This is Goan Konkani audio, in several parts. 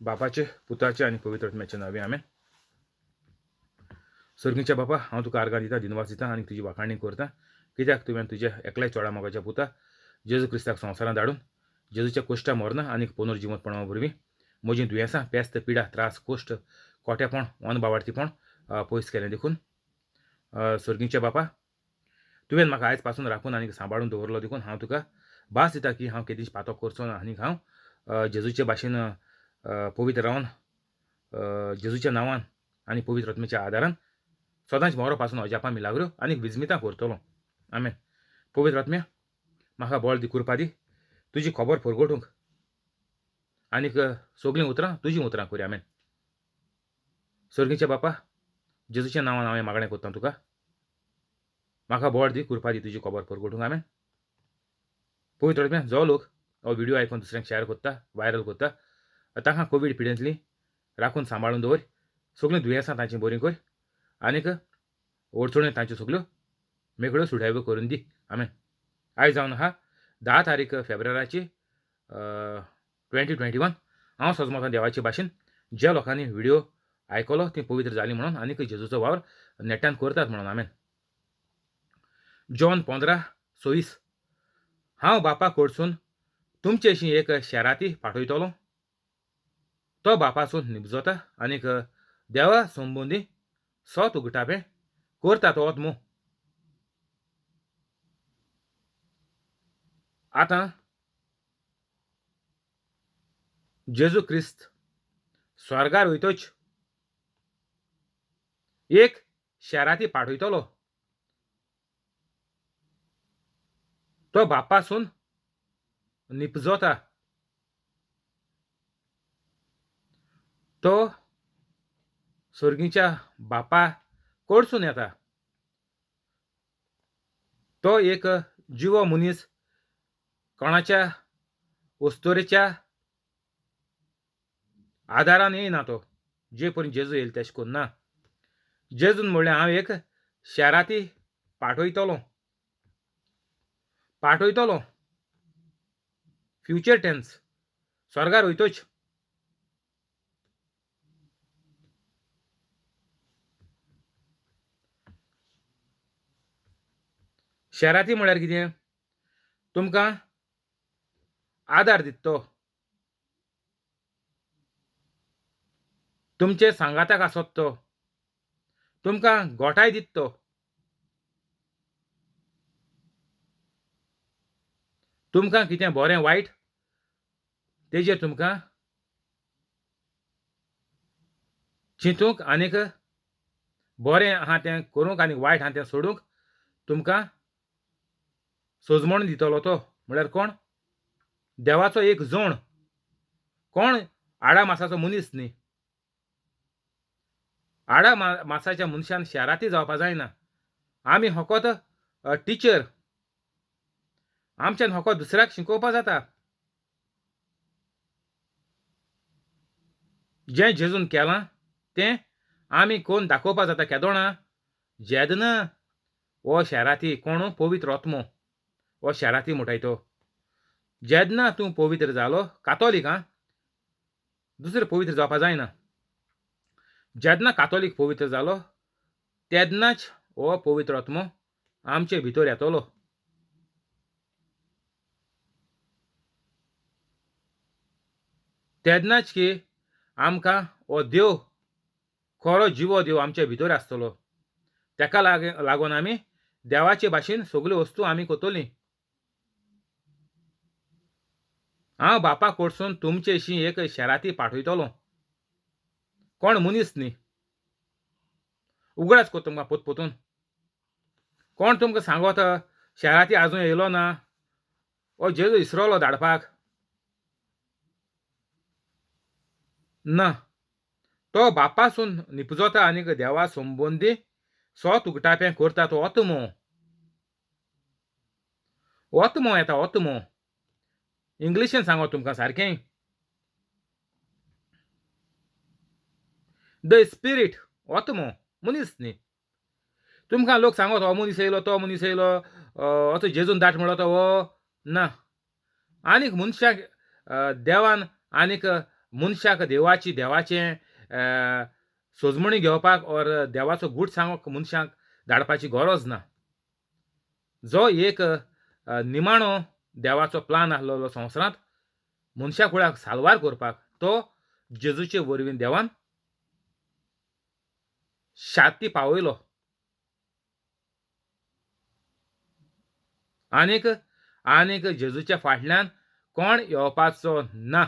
बापाचे, पुताचे आनी पवित्र आत्म्याचे नांवे, आमेन. सर्गीच्या बापा, हांव तुका आर्गां दिता, दिनवास दिता आनी तुजी वाखाणी करता, कित्याक तुवें तुज्या एकल्याच चोडा मोगाच्या पुता जेजू क्रिस्ताक संवसारांत धाडून जेजूच्या कोश्टा मरना आनी पुनर्जिवंतपणा वरवीं म्हजीं दुयेंसां, पेस्त, पिडा, त्रास, कोश्ट, कोट्यापण, अनबावार्थीपण पयस केलें देखून. सर्गीच्या बापा, तुवें म्हाका आयज पासून राखून आनी सांबाळून दवरलो देखून हांव तुका भास दिता की हांव केदींच पातक करचो ना आनी हांव जेजूचे भाशेन पवित्र रावन जेजूच्या नांवान आनी पवित्र आत्म्याच्या आदारान सदांच मरो पासून अजापां मिलाग्रो आनी विजमितां करतलो. आमेन. पवित्र आत्म्या, म्हाका बळ दी, कृपा दी तुजी खबर परगटूंक आनीक सगळीं उतरां तुजीं उतरां करी. आमेन. सर्गीच्या बापा, जेजूच्या नांवान हांवें मागणें करता तुका, म्हाका बळ दी, कृपा दी तुजी खबर परगटूंक. आमेन. पवित्र आत्म्या, जो लोक हो व्हिडियो आयकून दुसऱ्यांक शेअर करता, व्हायरल करता, तांकां कोवीड पिडेंतली राखून सांबाळून दवर, सगळीं दुयेंसां तांचीं बरीं कर आनीक अडचण्यो तांच्यो सगल्यो मेकळ्यो सुटाव्यो करून दी. आमेन. आयज जावन आहा 10 तारीख फेब्रुवाराची 2021. हांव सजमतां देवाचे भाशेन ज्या लोकांनी व्हिडियो आयकलो ती पवित्र जाली म्हणून आनीक जेजूचो वावर नेटान करतात म्हणून. आमेन. जॉन 15:26. हांव बापा कडसून तुमचेशी एक शेराती पाठयतलो, तो बापासून निबजता आनीक देवा संबंदी सत उगटापें करता तो आत्मो. आतां जेजू क्रिस्त स्वर्गार वयतच एक शेराती पाठयतलो, तो बापासून निपजता, तो सर्गीच्या बापा कडसून येता, तो एक जिवो मनीस कोणाच्या वस्तुरेच्या आदारान येयना, तो जे परी जेजू येयलो तेश करून ना. जेजून म्हणलें हांव एक शेराती पाठयतलो, पाठयतलो, फ्युचर टेन्स, स्वर्गार वयतोच. शेराती म्हळ्यार कितें? तुमकां आदार दिता तो, तुमचे सांगाताक आसत तो, तुमकां गोठाय दिता तो, तुमकां कितें बरें वायट तेजेर तुमकां चिंतूंक आनीक बरें आहा तें करूंक आनी वायट आहा तें सोडूंक तुमकां सोजमण दितलो तो. म्हळ्यार कोण? देवाचो एक जोण, कोण आडा मासाचो मनीस न्ही. आडा मासाच्या मनशान शेराती जावपा जायना. आमी फकत टिचर, आमच्यान फकत दुसऱ्याक शिकोवपा जाता. जें जेजून केलां तें आमी कोण दाखोवपा जाता केदोणा? जेदना हो शेराती कोण? पवित्र आत्मो हो शेराती म्हणटाय तो. जेन्ना तूं पवित्र जालो, कातोलीक आं, दुसरें पवित्र जावपा जायना. जेन्ना कातोलीक पवित्र जालो तेन्नाच हो पवित्र आत्मो आमचे भितर येतलो. तेन्नाच की आमकां हो देव, खरो जिवो देव आमचे भितर आसतलो. तेका लागून आमी देवाचे भाशेन सगल्यो वस्तू आमी करतलीं. हांव बापा कडसून तुमचेशी एक शेराती पाठयतलो, कोण मनीस न्ही. उगडास कर तुमकां पोतपोतून, कोण तुमकां सांगत शेराती आजून येयलो ना, हो जेजू इसरोलो धाडपाक ना. तो बापासून निपजता आनीक देवा संबंदी सत उगटापें करता तो आत्मो. आत्मो येता, आत्मो. इंग्लिशीन सांगो तुमकां सारकें, the spirit, आत्मो, मनीस न्ही. तुमकां लोक सांगत हो मनीस येयलो, तो मनीस येयलो, असो जेजून दाट म्हणलो तो हो ना. आनीक मनशाक देवान आनीक मनशाक देवाची देवाचें सोजमणी घेवपाक ऑर देवाचो गूट सांगूंक मनशाक धाडपाची गरज ना. जो एक निमाणो देवाचो प्लान आसलेलो संवसारांत मनशा कुळाक साल्वार करपाक तो जेजूचे वरवीं देवान शांती पावयलो. आनीक आनीक जेजूच्या फाटल्यान कोण येवपाचो ना.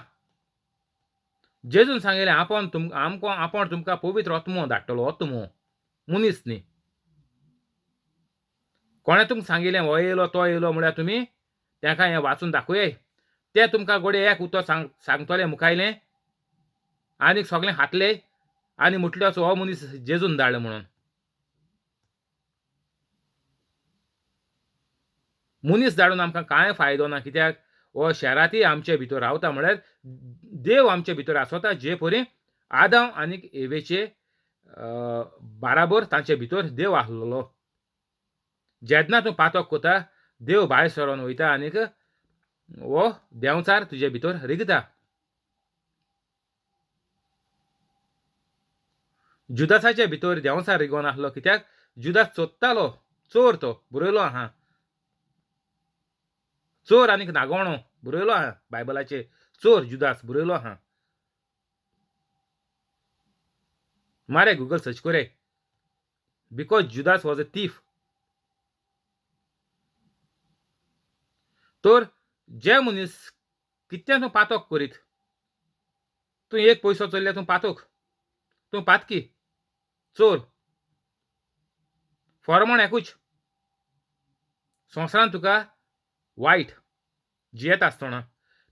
जेजून सांगिल्लें आपूण आमकां आपूण तुमकां पवित्र आत्मो धाडटलो. आत्मो मनीस न्ही. कोणें तुमकां सांगिल्लें हो येयलो तो येयलो म्हळ्यार तुमी तांकां हें वाचून दाखोवया. ते तुमकां घडये एक उतर सांगतले मुखायलें आनीक सगळें खातले आनी म्हटलें असो हो मनीस जेजून धाडलो म्हणून. मनीस धाडून आमकां कांय फायदो ना. कित्याक हो शेराती आमचे भितर रावता म्हळ्यार देव आमचे भितर आसता. जे परी आदांव आनी एवेचे बाराबर तांचे भितर देव आसलेलो. जेन्ना तूं पातक कोता देव भायर सरोन वयता आनीक हो देंवचार तुजे भितर रिगता. जुदासाचे भितर देंवचार रिगोन आसलो. कित्याक जुदास चोरतालो, चोर तो बरयलो आहा. चोर आनीक नागोणो बरयलो आहा बायबलाचेर. चोर जुदास बरयलो आहा. मारे गुगल सर्च करे. Because Judas was a thief. तर जे मनीस कितें तूं पातक करीत, तूं एक पयसो चोरल्यार तूं पातक, तूं पातकी, चोर. फॉर्मण एकूच संवसारान तुका वायट जियेता आसतना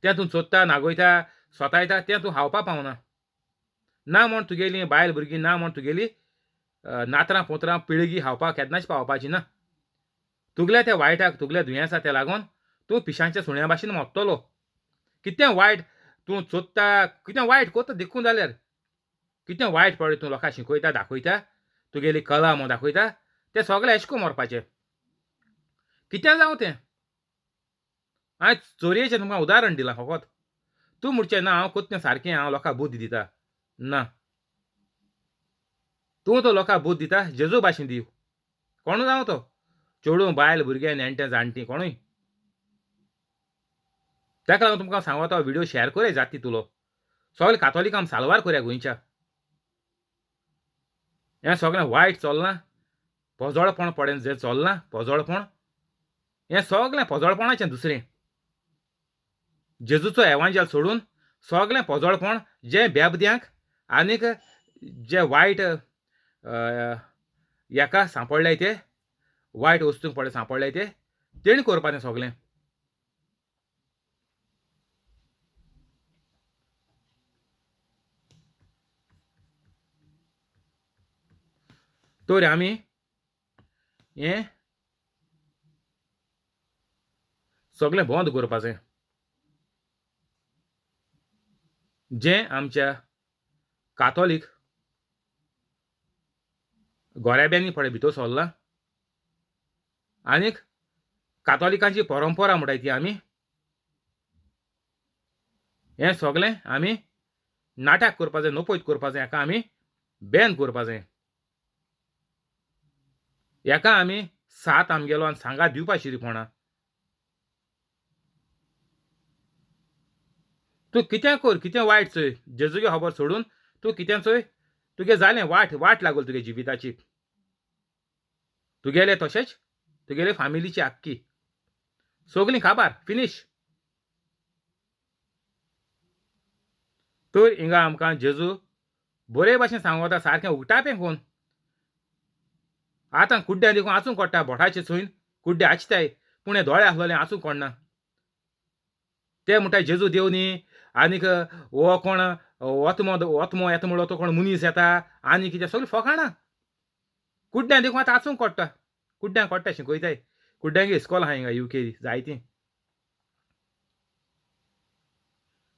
तें तूं चोरता, नागयता, सोतायता, तें तूं खावपा पावना. ना म्हूण तुगेली बायल भुरगीं, ना म्हूण तुगेली नातरां पोतरां पिळगी खावपाक केन्नाच पावपाची ना. तुगल्या त्या वायटाक, तुगल्या दुयेंसा ते लागून तूं पिशांच्या सुण्या भाशेन मोडटलो. कितें वायट तूं चोरता, कितें वायट कोत्ता देखून जाल्यार कितें वायट पळय तूं लोकांक शिकयता, दाखयता, तुगेली कला म्हूण दाखयता, तें सगळें एशको मरपाचें. कितें जावं तें. हांवें चोरयेचें तुमकां उदाहरण दिलां फकत. तूं म्हणचें ना हांव कोत्ता तें सारकें, हांव लोकांक बुद्द दिता. ना, तूं तो लोकांक बुद्द दिता जेजू भाशेन दी. कोणू जावं तो, चेडूं, बायल, भुरगें, नेणटे, जाणटीं, कोणूय. ताका लागून तुमकां सांगता व्हिडियो शेअर करया जाता तितलो. सगळे कातोलिकांक साल्वार करया गोंयच्या. हें सगळें वायट चल्लां, पोजोळपण पडें जें चल्लां पोजोळपण, हें सगळें पोजोळपणाचें. दुसरें जेजूचो एवांजेल सोडून सगळें पोजोळपण जें बेबद्यांक आनीक जे वायट हेका सांपडले ते वायट वस्तूंक पळय सांपडले ते तेणी करपाचें सगळें. तर आमी हें सगळें बंद करपाचें जें आमच्या कातोलीक गोऱ्याब्यांनी पळय भितर सरलां आनीक कातोलिकांची परंपरा म्हणटाय ती आमी हें सगळें आमी नाटक करपाचें, नपयत करपाचें, हाका आमी बॅन करपाचें. हेका आमी साथ आमगेलो आनी सांगात दिवपा शिरीपणा. तूं कितें कर, कितें वायट चोय, जेजूगे खबर सोडून तूं कितें चोय, तुगे जालें वाट, वाट लागल तुगे जिविताची, तुगेले तशेंच तुगेले फामिलीची आख्खी सगळीं काबार फिनीश. तर हिंगा आमकां जेजू बरे भाशेन सांगता, सारकें उगटापें कोन. आतां कुड्ड्यां देखून आसूंक कोट्टा, बोटाचे चोयन कुड्डे आसताय, पूण हे दोळे आसलेले आसूंक कोणना. ते म्हणटा जेजू देव न्ही, आनीक हो कोण ओतमो ओतमो येता म्हणलो तो कोण मनीस येता आनी कितें सगळीं फोकाणां. कुड्ड्यां देखून आतां आसूंक कोट्टा, कुड्ड्यांक कोट्टा शिकयताय. कुड्ड्यांक इस्कोल आहा हिंगा युके जायतीं.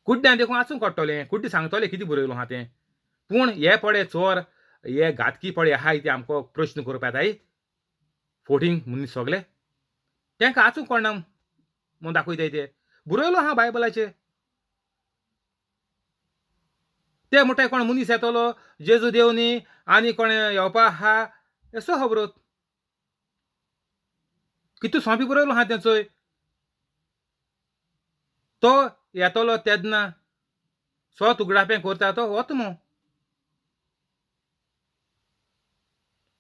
कुड्ड्यां देखून आसूंक कोट्टलें, कुड्डे सांगतले कितें बरयलो आहा तें. पूण हे पळय चोर, हे घातकी पळय आहाय ते आमकां प्रश्न करपा येताय फोटींग मनीस सगळे, तांकां आसूंक कोणा म्हूण दाखयताय ते. बरयलो आहा बायबलाचेर. ते म्हणटाय कोण मनीस येतलो, जेजू देव न्ही, आनी कोण येवपा आहा, येसो खबरोत कितू सोंपी बरयलो आहा तें चोय. तो येतलो तेन्ना स्वत उगडापें करता तो ओतमो,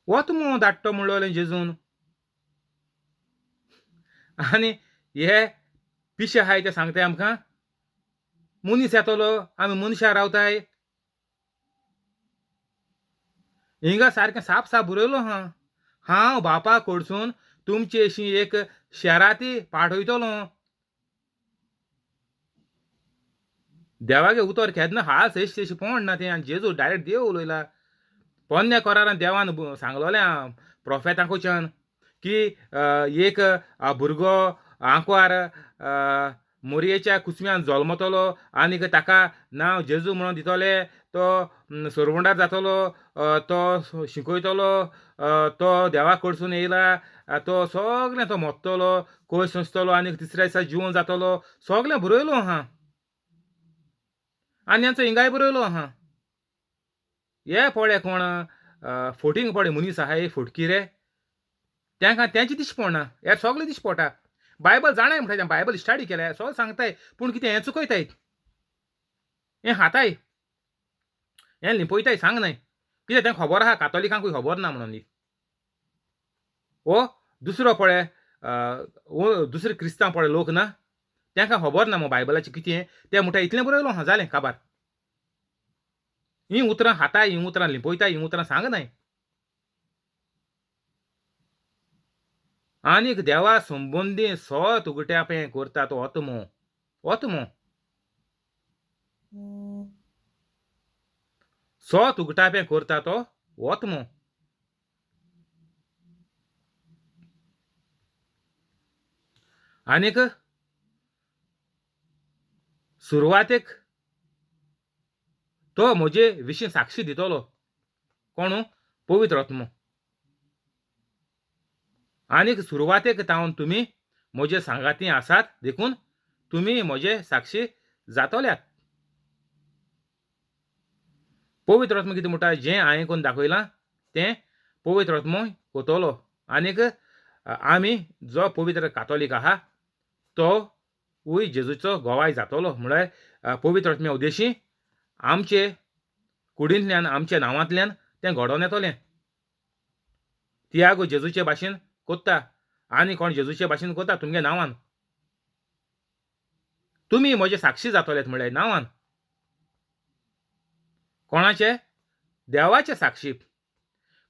ओतमो धाडटो म्हणलोलें जेजून. आनी हे पिशे आहाय ते सांगताय आमकां मनीस येतलो, आमी मनशां रावताय. हिंगा सारकें साप साप बरयलो आहा, हांव बापा कडसून तुमचे अशी एक शेराती पाठयतलो. देवागे उतर केन्ना हाल सयश तशी पोण ना तें. आनी जेजू डायरेक्ट देव उलयला. पोन्न्या करारान देवान सांगलोलें प्रोफेतांकडच्यान की एक भुरगो आंकवार मोरयेच्या कुसम्यान जल्मतलो आनी ताका नांव जेजू म्हणून दितले, तो सरवंडार जातलो, तो शिकयतलो, तो देवा कडसून येयला, तो सगळें तो मोत्तलो, कोय सोंसतलो आनी तिसऱ्या दिसा जिवन जातलो, सगळें बरयलो आहा. आनी हेंचो हिंगाय बरयलो आहा. हे पळय कोण फोटींग पळय मनीस आहा, हे फोटकी रे, तांकां तेंचे दिश्टी पडना, हे सगळें दिश्टी पडटा. बायबल जाणाय म्हणटा, बायबल स्टडी केल्या, सगळें सांगताय, पूण कितें हें चुकयताय, हें खाताय, हें लिपयताय, सांग न्हय कितें तें खबर आहा, कातोलिकांकूय खबर ना म्हणून. ओ दुसरो पळय दुसरे क्रिस्तांव पळय लोक ना, तांकां खबर ना मग बायबलाचें कितें, तें म्हणटा इतलें बरयलो आहा जालें काबार. हीं उतरां खाताय, हीं उतरां लिपयताय, हीं उतरां सांग न्हय. आनीक देवा संबंदी सत उगट्यापें करता तो ओतमो, ओतमो सत उगटापें करता तो ओतमो. आनीक सुरवातेक तो म्हजे विशीं साक्षी दितलो. कोण? पवित्र आत्मो. आनीक सुरवातेक तावन तुमी म्हजे सांगाती आसात, देखून तुमी म्हजे साक्षी जातल्यात. पवित्र आत्मो कितें म्हणटा, जें हांवें करून दाखयलां तें पवित्र आत्मो कोतलो. आनीक आमी जो पवित्र कातोलीक आहा तोवूय जेजूचो गोवाय जातलो. म्हळ्यार पवित्र आत्म्या उद्देशी आमचे कुडींतल्यान, आमच्या नांवांतल्यान तें घडोवन येतलें. तियागो जेजूचे भाशेन कोत्ता आनी कोण जेजूचे भाशेन कोत्ता तुमगे नांवान, तुमी म्हजे साक्षी जातलेत म्हळ्यार नांवान. कोणाचे? देवाचे साक्षी.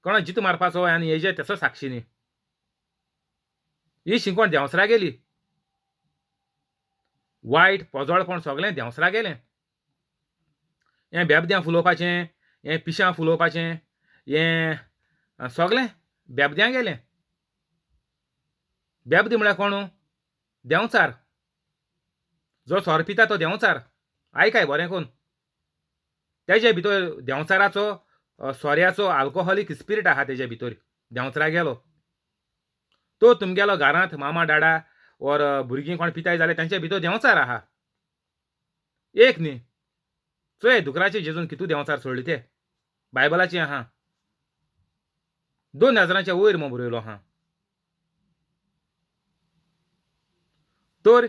कोणा जीत मारपाचो आनी हेजे तेचो साक्षी न्ही. ही शिंकवण देंवसरा गेली, वायट पोजोळपण सगळें देंवसरा गेलें. हें बेबद्यां फुलोवपाचें, हें पिशां फुलोवपाचें, हें सगळें बेबद्यां गेलें. बेबदी म्हळ्यार कोण? देंवचार. जो सोरो पिता तो देंवचार. आयकाय बरें कोन, तेजे भितर देंवचाराचो सोऱ्याचो आल्कोहोलीक स्पिरीट आहा तेजे भितर, देंवचारा गेलो. तो तुमगेलो घरांत मामा डाडा ओर भुरगीं कोण पिताय जाल्यार तेंचे भितर देंवचार आहा. एक न्ही, चोय दुकराचे जेजून कितू देंवचार सोडले ते बायबलाचे आहा, 2000 वयर म्हूण बरयलो आहा. तर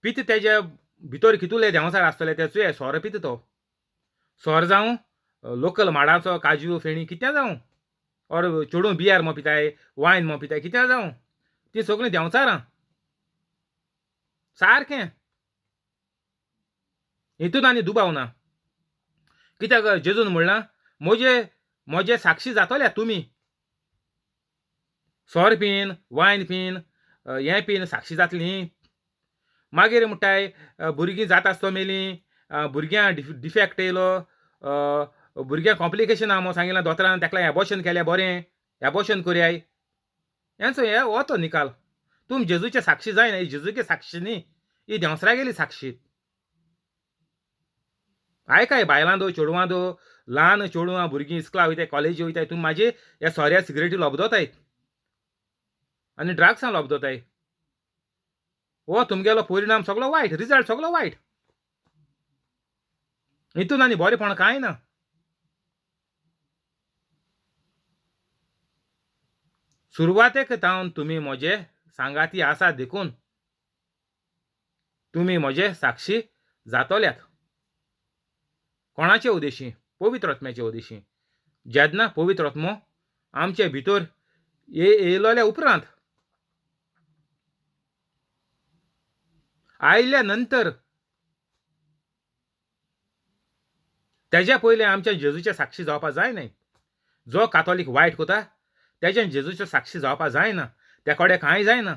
पिता तेजे भितर कितुले देंवचार आसतले ते चोय, सोरो पिता तो, सोरो जावं लोकल माडाचो काजू फेणी कितें जावं, ओर चेडूं बियर म्हूण पिताय, वायन म्हूण पिताय, कितें जावं, ती सगळीं देंवचारां सारकें. हितून आनी दुबाव ना. कित्याक जेजून म्हणलां म्हजे म्हजे साक्षी जातले तुमी, सोर पिन वायन पिन हें पिन साक्षी जातली. मागीर म्हणटाय भुरगीं जाता आसतो मेलीं, भुरग्यां डिफेक्ट येयलो, भुरग्यांक कॉम्प्लिकेशन आहा म्हूण सांगिलां दोतोरान, ताका एबॉर्शन केलें बरें, एबॉर्शन करयाय. हेंचो हे हो तो निकाल. तुमी जेजूचे साक्षी जायना, ही जेजूचे साक्षी न्ही, ही देंवसरा गेली साक्षी. आयकाय बायलां दो चेडवां दो, ल्हान चेडवां भुरगीं इस्कला वयताय कॉलेजी वयताय, तुमी म्हाजे ह्या सोऱ्या सिगरेटी लबदोताय आनी ड्रग्सां लबदोताय. हो तुमगेलो परिणाम सगळो वायट, रिजल्ट सगळो वायट. हितून आनी बरेंपण कांय ना. सुरवातेक तावन तुमी म्हजे सांगाती आसा देखून तुमी म्हजे साक्षी जातल्यात. कोणाचे उदेशी? पवित्र आत्म्याचे उदेशी. जेन्ना पवित्र आत्मो आमचे भितर येयलोल्या उपरांत आयल्या नंतर, तेज्या पयलें आमच्या जेजूचे साक्षी जावपा जाय न्हय. जो कातोलीक वायट कोता तेज्यान जेजूचे साक्षी जावपा जायना, त्या कडेन कांय जायना.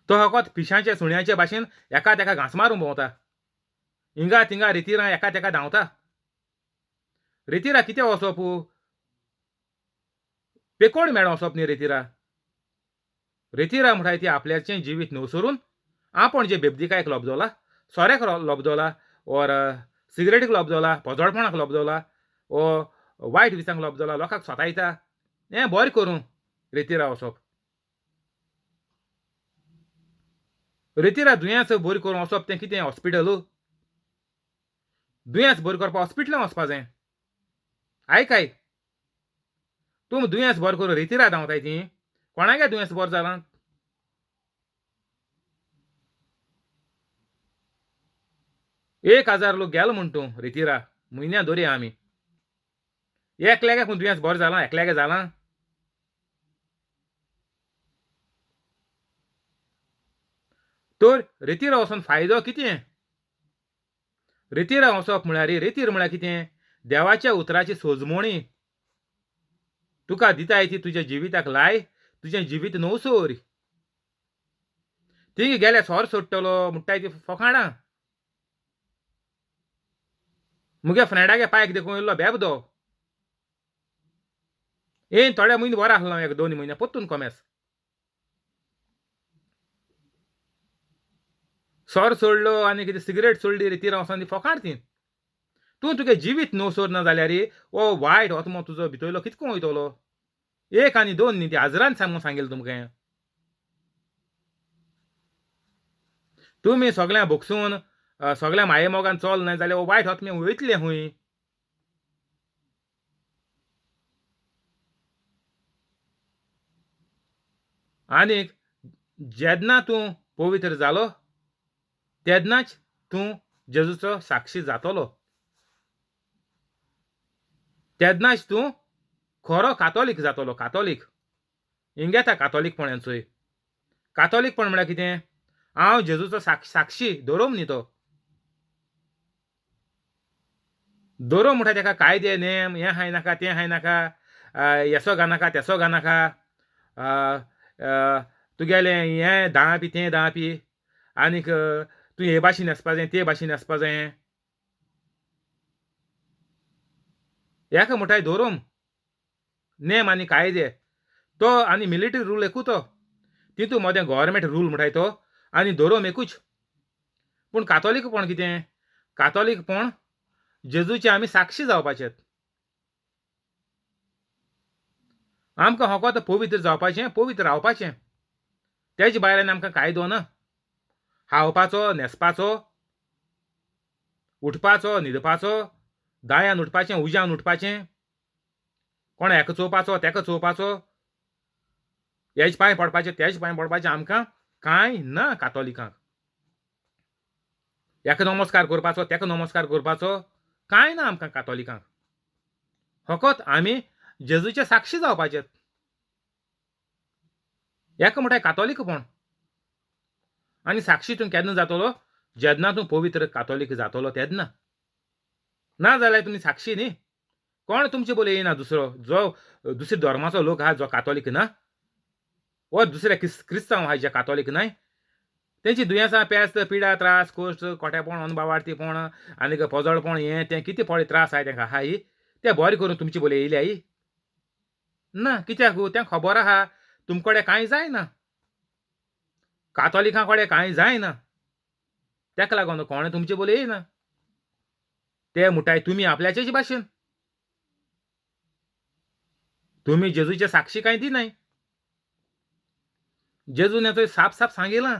तो फकत पिशांचे सुण्याचे भाशेन एका तेका घांस मारून भोंवता, हिंगा थिंगा रितिरा एका तेका धांवता. रितिरा कितें वचप? पेकोड मेळो वचप न्ही रितिरा. रितिरा म्हणटाय ती आपल्याचें जिवीत न्हवसरून आपूण जे बेबदिकायक लोबदोला, सोऱ्याक लोबदोला, ओर सिगरेटीक लोबदोला, पोजोडपणाक लोबदोला, ओ वायट विसांक लोबदोला, लोकांक सोतायता, हें बरें करूं रितिरा वचप. रितिरा दुयेंस बरें करूं वचप तें कितें हॉस्पिटल? दुयेंस बरें करपाक हॉस्पिटलान वचपा जाय. आयकाय, तूं दुयेंस बरें करूं रितिरा धांवताय ती, कोणागे दुयेंस बरें जालां? 1000 लोक गेलो म्हण तूं रितिरा म्हयन्या दवरया आमी. एकल्यागे पूण दुयेंस बरें जालां? एकल्यागे जालां? तर रितीर वचून फायदो कितें? रितीरा वचप म्हळ्यार, रितीर म्हळ्यार कितें? देवाच्या उतराची सोजमणी तुका दिताय ती तुज्या जिविताक लाय, तुजें जिवीत नवसोर. ती गेल्या सोर सोडटलो म्हणटाय ती फकाणां. मुगे फ्रेंडागे पायक देखून येयल्लो बेबदो, येन थोड्या म्हयने बरो आसलो, एक 2 म्हयने परतून कोमेस सोर सोडलो आनी कितें सिगरेट सोडली रितीरा वचोन ती फकाण ती. तूं तुगे जिवीत न्हू सोरना जाल्यार ओ वायट आत्मो तुजो भितरलो कितको वयतलो? 1 आनी 2 न्ही, ती हजरान सांगून सांगेल तुमकां. तुमी सगळ्यां भोगसून सगळ्या माये मोगान चल न्हय जाल्यार वायट आत्मे वयतले हूंय. आनीक जेन्ना तूं पवित्र जालो तेन्नाच तूं जेजूचो साक्षी जातलो, तेन्नाच तूं खरो कातोलीक जातलो. कातोलीक हिंगेता कातोलीकपण हेंचोय. कातोलीकपण म्हळ्यार कितें? हांव जेजूचो साक्षी धरोम न्ही तो. धरोम म्हणटा तेका कायदे नेम, हें हाय नाका तें हाय नाका, हेसो घानाका तेसो घानाका, तुगेलें हें दापी तें दापी, आनीक तूं हे भाशेन न्हेसपा जाय ते भाशेन न्हेसपा जाय, हेका म्हणटाय धोरोम नेम आनी कायदे. तो आनी मिलिटरी रूल एकूच तो, तितू मदें गव्हर्मेंट रूल म्हणटाय तो आनी धोरोम एकूच. पूण कातोलीकपण कितें? कातोलीकपण जेजूचे आमी साक्षी जावपाचे. आमकां फकत पवित्र जावपाचें, पवित्र रावपाचें. तेजे भायल्यान आमकां कायदो ना. खावपाचो, न्हेसपाचो, उठपाचो, न्हिदपाचो, दायान उठपाचें, उज्यान उठपाचें, कोण हेका चोवपाचो तेका चोवपाचो, हेज पांय पडपाचें तेज पांय पडपाचें, आमकां कांय ना कातोलिकांक. हेका नमस्कार करपाचो तेका नमस्कार करपाचो कांय ना आमकां कातोलिकांक. फकत आमी जेजूचे साक्षी जावपाचे. हेका म्हणटाय कातोलीकपण. आनी साक्षी तूं केन्ना जातलो? जेन्ना तूं पवित्र कातोलीक जातलो तेन्ना. ना जाल्यार तुमी साक्षी न्ही. कोण तुमचे बोले येना दुसरो, जो दुसऱ्या धर्माचो लोक आहा जो कातोलीक ना, वो दुसरे क्रिस्तांव आहा जे कातोलीक न्हय, तेंची दुयेंसां, पेस्त, पिडा, त्रास, कोश्ट, कोटेपण, अनबावार्थीपण आनीक पोजडपण, हें तें कितें पळय त्रास आहाय तेंकां आहाय, ते बरें करून तुमचे बोले येयल्याय ना. कित्याक? तें खबर आहा तुमकडे कांय जायना, कातोलिकां कडेन कांय जायना, तेका लागून कोणें तुमचे बोले येयना. ते म्हणटाय तुमी आपल्याचेच भाशेन, तुमी जेजूचे साक्षी कांय दिनाय. जेजून थंय साफ साफ सांगिलां,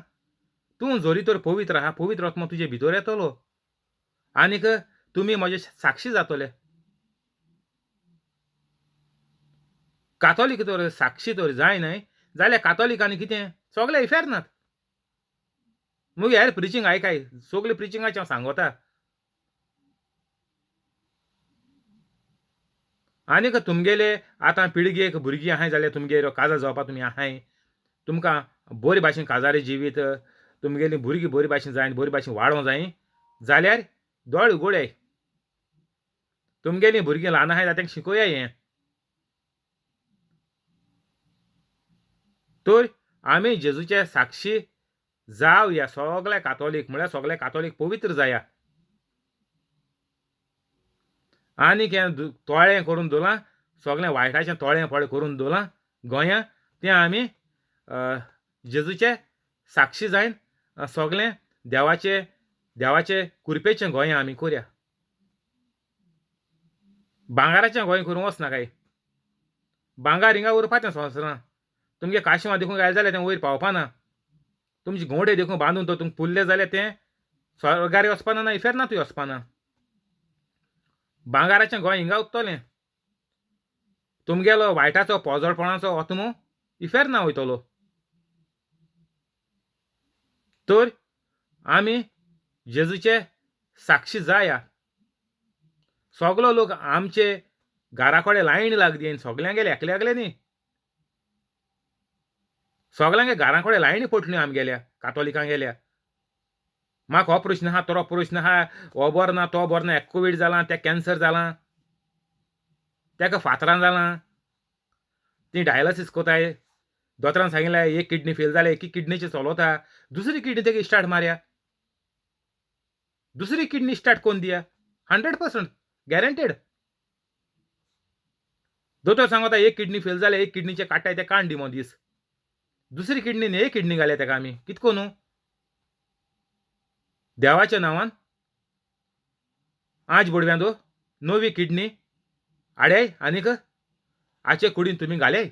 तूं जरी तर पवित्र आहा, पवित्र आत्मा तुजे भितर येतलो, आनीक तुमी म्हजे साक्षी जातले. कातोलीक तर साक्षी तर जाय न्हय जाल्यार कातोलिकांनी कितें सगळे इफेर्नात नात. मुगे हेर प्रिचींग आयकाय, सगळे प्रिचिंगाचें हांव सांगोता. आनीक तुमगेले आतां पिळगेक भुरगीं आहाय जाल्यार तुमगेर काजार जावपा तुमी आहाय, तुमकां बरे भाशेन काजारी जिवीत तुमगेलीं भुरगीं बरे भाशेन जाय, बरे भाशेन वाडोवंक जाय जाल्यार दोळे उगडाय. तुमगेलीं भुरगीं ल्हान आहाय जाल्यार तांकां शिकोया हें. तर आमी जेजूचे साक्षी जावया, सगळे कातोलीक म्हळ्यार सगळे कातोलीक पवित्र जाया. आनीक हें तोळें करून दवरलां, सगळें वायटाचें तोळें पळें करून दवरलां गोंयां, तें आमी जेजूचे साक्षी जायन सगळें देवाचे देवाचे कुरपेचें गोंयां आमी करया. भांगराचें गोंय करूंक वचनाकाय, भांगर हिंगा उरपा तें संवसारां. तुमगे काशिवां देखून घायलें जाल्यार तें वयर पावपाना, तुमची गोंडे देखून बांदून तो तुमकां पुरलें जाल्यार तें स्वर्गार वचपाना ना इफेर्नातूय वचपाना. भांगराचें गोंय हिंगा उरतलें, तुमगेलो वायटाचो पोजडपणाचो आत्मो इफेर्ना वयतलो. तर आमी जेजूचे साक्षी जाया. सगलो लोक आमचे घरा कडेन लायन लागली, सगल्यांगेले एकले एकले न्ही, सगल्यांगे घरा कडेन लायनी पडली आमगेल्या कातोलिकांगेल्या. म्हाका हो प्रश्न आहा, तो प्रश्न आहा, हो बरो ना तो बरो ना, हेका कोवीड जालां, तेका कॅन्सर जालां, तेका फातरां जालां, ती डायलिसीस कोताय. दोतोरान सांगिल्लें एक किडनी फेल जाल्या, एकी किडनीचेर चलोता, दुसरी किडनी तेका स्टार्ट मारया, दुसरी किडनी स्टार्ट कोन्न दिया, 100% गॅरंटेड. दोतोर सांगता एक किडनी फेल जाल्या, एक किडनीचे काडटाय ते काण दी मदीस, दुसरी किडनी न्ही एक किडनी घाल्या तेका आमी कितको न्हू. देवाच्या नांवान आज बोडव्यांदो नवी किडनी हाडाय आनीक आचे कुडीन तुमी घाले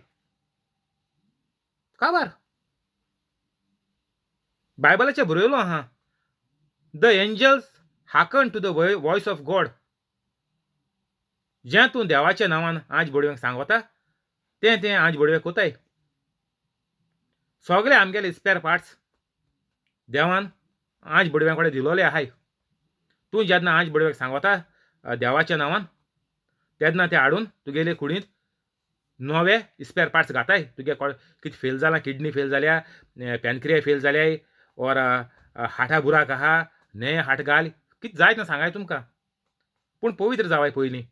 काबार. बायबलाचें बरयलो आहा, the angels hearken to the voice of God. जें तूं देवाच्या नांवान आज बोडव्यांक सांगता तें तें आज बोडव्याक कोताय. सगळे आमगेले स्पेर पार्ट्स देवान आज बोडव्यां कडेन दिलोले आहाय. तूं जेन्ना आज बोडव्याक सांगता देवाच्या नांवान तेन्ना ते हाडून तुगेले कुडींत नवे स्पेर पार्ट्स घाताय. तुगे कितें फेल जालां, किडनी फेल जाल्या, पॅनक्रिया फेल जाल्याय, ओर हाटा बुराक आहा, न्हें हाट घाल, कितें जाय तें सांगाय तुमकां. पूण पवित्र जावाय पयलीं.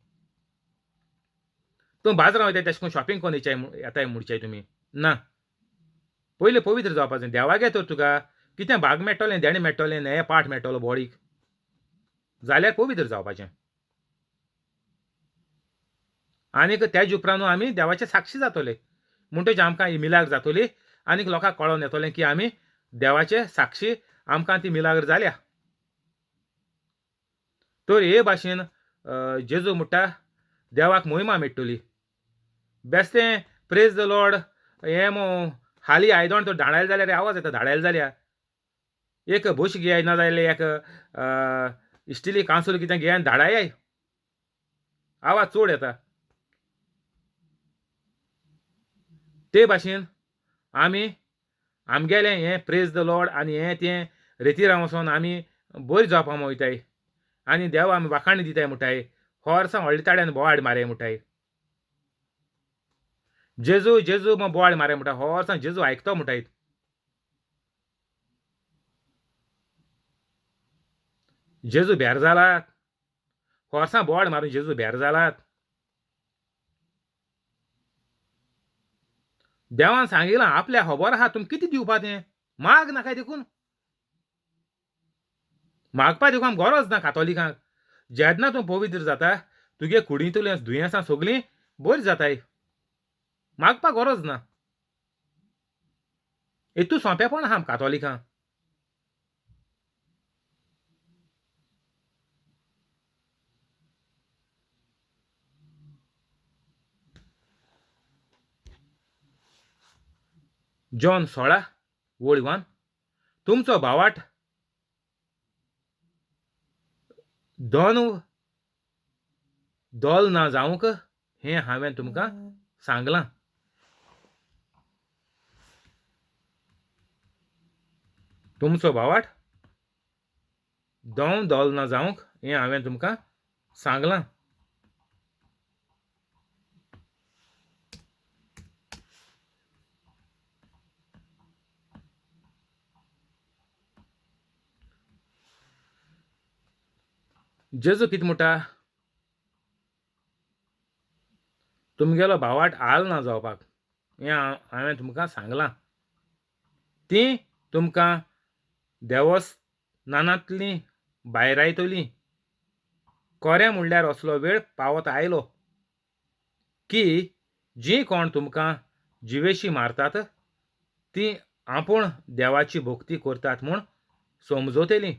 तूं बाजारां वयताय तेशें करून शॉपिंग करून येताय म्हणचाय तुमी ना, पयलीं पवित्र जावपाचें. देवागे तर तुका कितें भाग मेळटलें, देणें मेळटलें, न्हें पाठ मेळटलो बॉडीक, जाल्यार पवित्र जावपाचें. आनीक त्याज उपरांत आमी देवाचे साक्षी जातले. म्हणटच आमकां ही मिलाग्र जातली आनीक लोकांक कळोन येतलें की आमी देवाचे साक्षी, आमकां ती मिलाग्र जाल्या. तर हे भाशेन जेजू म्हणटा देवाक मोहिमा मेळटली. बेस्तें प्रेज the Lord हें मो हाली आयदोण तर धाडायले जाल्यार आवाज येता, धाडायले जाल्यार एक बश घेयाय ना जाल्यार एक इस्टिली कांसूल कितें घेयाय आनी धाडाय, आवाज चड येता. ते भाशेन आमी आमगेलें हें प्रेज the Lord आनी हें तें रेतिरां वचोन आमी बरी जावपा वयताय आनी देवा आमी वाखाणी दिताय म्हणटाय, होर्सां व्हडले ताड्यान बोवाळ मारय म्हणटाय, जेजू जेजू मग बोवाळ मारय म्हणटा, होर्सां जेजू आयकतो म्हणटाय. जेजू भेर जालात, होर्सां बोवाळ मारून जेजू भेर जालात. देवान सांगिलां आपल्या खबर आहा तुमकां कितें दिवपा तें, माग नाकाय देखून मागपा देखून आमकां गरज ना कातोलिकांक. जेन्ना तूं पवित्र जाता तुगे कुडींतलीं दुयेंसां सगळीं बरीं जाताय, मागपा गरज ना. हेतू सोंपेपण आहा कातोलिकांक. जॉन 16:1 तुमचो भावाट दोन दोल ना जावंक हें हांवें तुमकां सांगलां. तुमचो भावाट दोन दोल ना जावंक हें हांवें तुमकां सांगलां. जेजू कितें म्हणटा, तुमगेलो भावाट आल ना जावपाक हें हांवें तुमकां सांगलां. तीं तुमकां देवस्थानांतलीं भायरायतलीं. कोरें म्हणल्यार असलो वेळ पावत आयलो की जीं कोण तुमकां जिवेशी मारतात तीं आपूण देवाची भक्ती करतात म्हूण समजतलीं.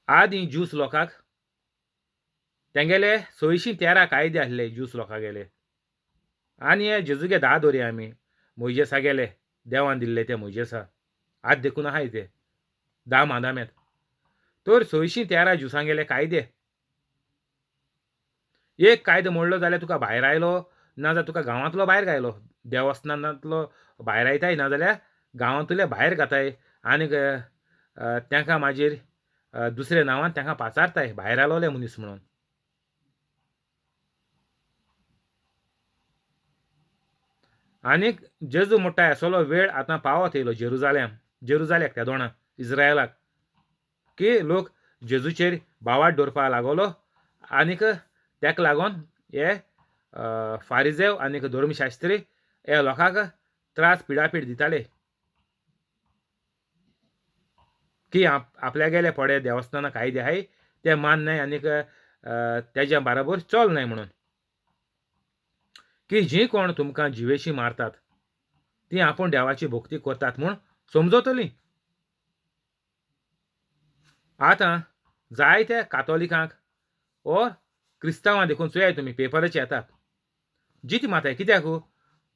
आदीं ज्यूस लोकांक तेंगेले 613 कायदे आसले ज्यूस लोकांगेले. आनी हे जेजूगे 10 दवरया आमी मोयजेसा गेले देवान दिल्ले ते मोयजेसा आज देखून आहाय ते 10 मादामेत. तर 613 ज्युसांगेले कायदे. एक कायदो मोडलो जाल्यार तुका भायर आयलो, ना जाल्यार तुका गांवांतलो भायर घायलो, देवस्थानांतलो भायर आयताय, ना जाल्यार गांवांतले भायर घाताय आनी तांकां मागीर दुसऱ्या नांवान तांकां पाचारताय भायर आयलोले मनीस म्हणून. आनीक जेजू म्हणटा असलो वेळ आतां पावत येयलो जेरुजालेम, जेरुजाल्याक त्या दोणा इस्रायलाक, की लोक जेजूचेर भावाट दवरपाक लागलो आनीक ताका लागून हे फारिजेव आनीक धर्मशास्त्री हे लोकांक त्रास पिडापीड दिताले की आपल्यागेले पडे देवस्थानां कायदे आहाय ते माननाय आनीक तेज्या बराबर चलनाय म्हणून. की जीं कोण तुमकां जिवेशी मारतात तीं आपूण देवाची भक्ती करतात म्हूण समजतलीं. आतां जायते कातोलिकांक ओर क्रिस्तांवां देखून चोयाय तुमी पेपराचे येतात जिती मारताय कित्याक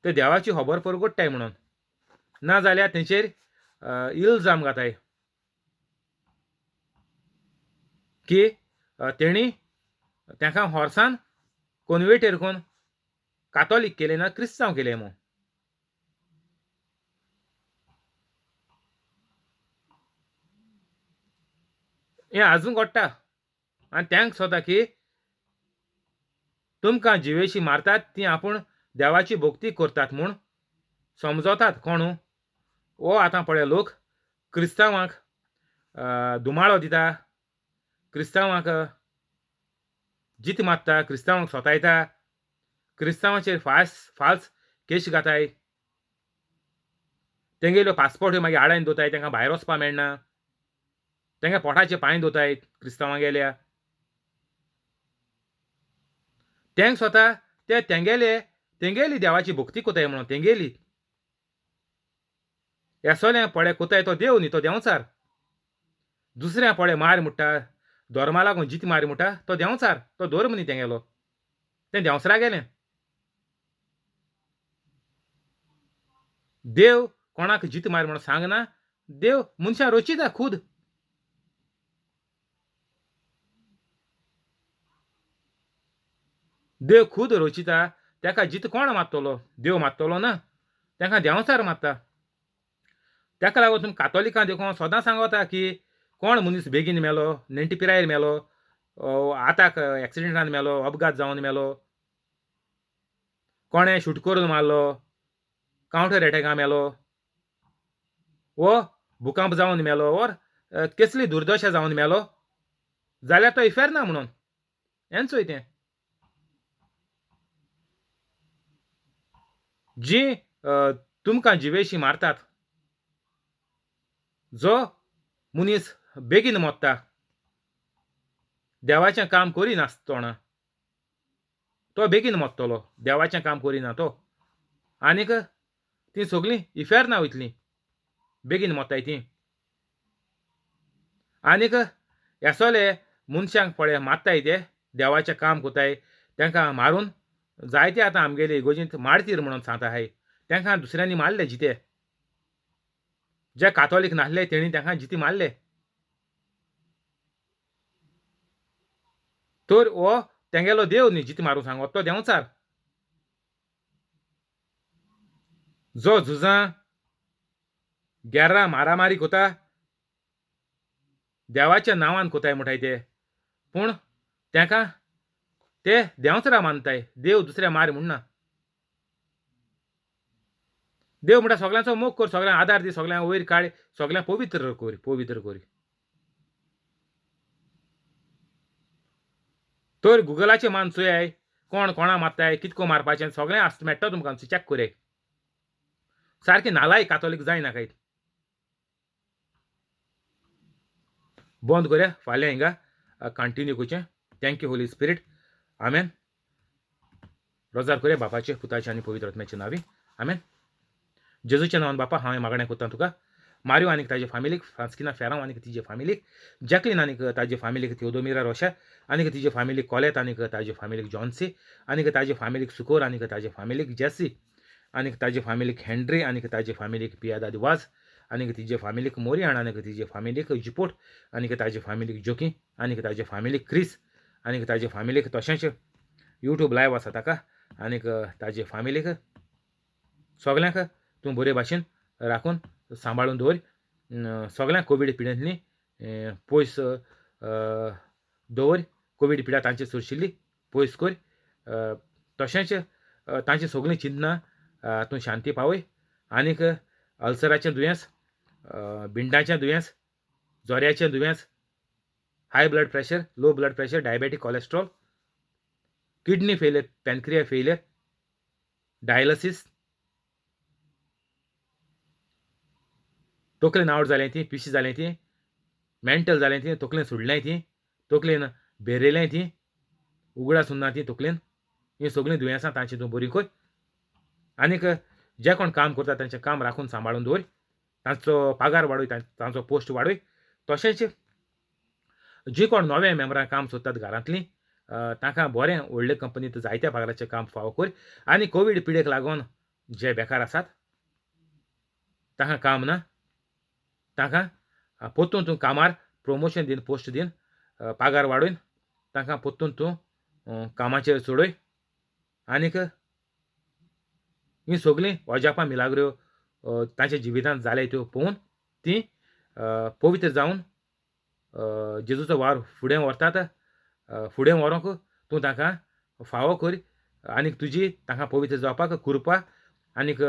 ते देवाची खबर परगट्टाय म्हणून, ना जाल्यार तेंचेर इल्जाम घाताय की तेणी तांकां होर्सान कोनवेटेर कोन कातोलीक केलें ना क्रिस्तांव केलें म्हूण. हें आजून घडटा. आनी तांकां सोदता की तुमकां जिवेशी मारतात ती आपूण देवाची भक्ती करतात म्हूण समजतात. कोण हो आतां पळय लोक क्रिस्तांवांक धुमाळो दिता, क्रिस्तांवांक जीत मारता, क्रिस्तांवांक सोतायता, क्रिस्तांवांचेर फाल्स केश घाताय, तेंगेल्यो पासपोर्ट मागीर आडायन दवरताय, तांकां भायर वचपाक मेळना, तांकां पोटाचे पांय दवरताय क्रिस्तांवां गेल्या. तांकां स्वता ते तेंगेले तेंगेली देवाची भक्ती कोताय म्हणून तेंगेली एसोलें पळय कोताय तो देव न्ही, तो देंवचार. दुसऱ्या पळय मार म्हणटा धर्मा लागून जीत मार म्हणटा तो देंवचार, तो धर्म न्ही तेंगेलो, तें देंवसरा गेलें. देव कोणाक जीत मार म्हणून सांगना, देव मनशां रचिता खूद. देव खूद रचिता, ताका जीत कोण मारतलो? देव मारतलो ना, ताका देंवचार मारता. ताका लागून तुमी कातोलिकां देखून सदां सांगता की कोण मनीस बेगीन मेलो, नेण्टे पिरायेर मेलो, आताक एक्सिडेंटान मेलो, अपघात जावन मेलो, कोणें शूट करून मारलो, कावंटर एटॅकान मेलो, वो भुकंप जावन मेलो, ओर कसली दुर्दशा जावन मेलो जाल्यार तो इफेर्ना ना म्हणून हेंच चोय तें. जी तुमकां जिवेशी मारतात, जो मनीस बेगीन मोत्ता, देवाचें काम करिनासतना तो बेगीन मोत्तलो, देवाचें काम करिना तो, आनीक तीं सगळीं इफेर्ना वयतलीं, बेगीन मोत्ताय तीं. आनीक एसोले मनशांक पळय मारताय ते देवाचें काम कोताय, तांकां मारून जायते आतां आमगेले इगोर्जींत मार्तीर म्हणून सांगता आहाय, तांकां दुसऱ्यांनी मारले जिते. जे कातोलीक नासले तेणी तांकां जिते मारले. तर हो तेंगेलो देव न्ही जिते मारूंक सांगो, तो देंवचार जो झुजां गेर्रां मारामारी कोता देवाच्या नांवान कोताय म्हणटाय ते, पूण तांकां ते देंवचारा मानताय. देव दुसऱ्या मार म्हणना. देव म्हणटा सगळ्यांचो मोग कर, सगळ्यांक आदार दी, सगळ्यांक वयर काड, सगळ्यांक पवित्र कर, पवित्र कर. तर गुगलाचे मान चोयाय कोण कोणा मारताय, कितको मारपाचें सगळें आसता मेळटा तुमकां, चॅक करयाय. सारकें नालाय कातोलीक जायना काय. बंद करया, फाल्यां हिंगा कंटिन्यू करचें. Thank you Holy Spirit. आमेन. रोजार करया बापाचे, पुताचे आनी पवित्र आत्म्याचे नांवी. आमेन. जेजूच्या नांवान बापा हांवें मागणें करता तुका, मारियो आनीक ताजे फामिलीक, फ्रांस्किना फेरांव आनीक तिजे फामिलीक, जॅकलीन आनीक ताजे फामिलीक, थियोदोमिरा रोशा आनीक तिजे फामिलीक, कॉलेत आनीक ताजे फामिलीक, जॉन्सी आनीक ताजे फामिलीक, सुकोर आनीक ताजे फामिलीक, जेसी आनीक ताजे फामिलीक, हेनरी आनीक ताजे फामिलीक, पियादाद वाज आनीक तिजे फामिलीक, मोरियाण आनीक तिजे फामिलीक, जिपोट आनीक ताजे फामिलीक, जोकी आनीक ताजे फामिलीक, क्रिस आनीक ताजे फामिलीक, तशेंच यूट्यूब लायव आसा ताका आनीक ताजे फामिलीक, सगल्यांक तूं बरे भाशेन राखून सांबाळून दवर. सगळ्यांक कोवीड पिडेंतली पयस दवर. कोवीड पिडा तांचे सोरशिल्ली पयस कर. तशेंच तांची सगळीं चिंतनां तूं शांती पावय. आनीक अल्सराचें दुयेंस, बिंडाचें दुयेंस, जोऱ्याचें दुयेंस, high blood pressure, low blood pressure, diabetic, cholesterol, kidney failure, pancreas failure, dialysis, तकलेन आवट जालें ती, पिशी जालें ती, मेंटल जालें ती, तकलेन सोडलें ती, तकलेन भेरेलें ती, उगडास उरना ती तकलेन, हीं सगळीं दुयेंसां तांची तूं बरी कर. आनीक जे कोण काम करता तांचें काम राखून सांबाळून दवर, तांचो पगार वाडय, तांचो पोस्ट वाडय. तशेंच जी कोण नवे मेंबरां काम सोदतात घरांतलीं तांकां बरें व्हडले कंपनींत जायत्या पगाराचें काम फावो कर. आनी कोवीड पिडेक लागून जे बेकार आसात तांकां काम ना, तांकां परतून तूं कामार प्रोमोशन दीन, पोस्ट दीन, पगार वाडोवन तांकां परतून तूं कामाचेर चडय. आनीक हीं सगळीं अजापां मिलाग्रो तांच्या जिवितांत जाले त्यो पळोवन तीं पवित्र जावन जेजूचो वावर फुडें व्हरतात. फुडें व्हरूंक तूं तांकां फावो कर आनीक तुजी तांकां पवित्र जावपाक कृपा आनीक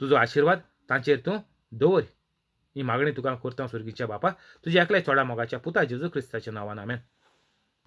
तुजो आशिर्वाद तांचेर तूं दवर. ही मागणी तुका करता स्वर्गीच्या बापा, तुज्या एकल्या चोडा मोगाच्या पुता जेजू क्रिस्ताच्या नांवान. आमेन.